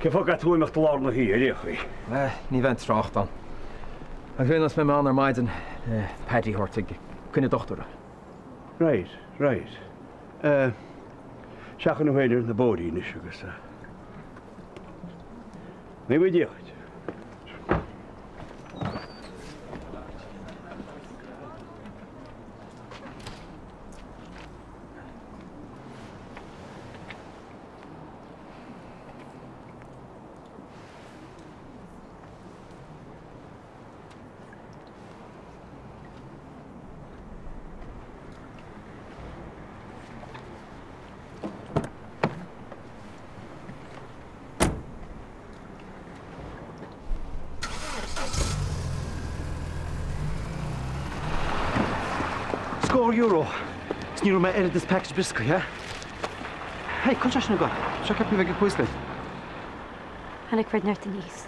Cén fáth go gcaithfidh tú imeacht i lár na hoíche ar aon chaoi? Bhuel, ní bheidh trácht ann. Agus ar aon nós beidh mé ann ar maidin le Paddy a thabhairt ag coinne dochtúra. Right, right. Eh, seachain thú féin ar na bóithrí anois agus eh, ní bhfuil Dia dhuit. Scór euro. Is ní raibh mé oiread is package brioscaí, eh? Hey, cá bhfuil sé sin ag dul? Seo ceaptha a bheith ag Quizlet. Tháinig Fred Neart aníos.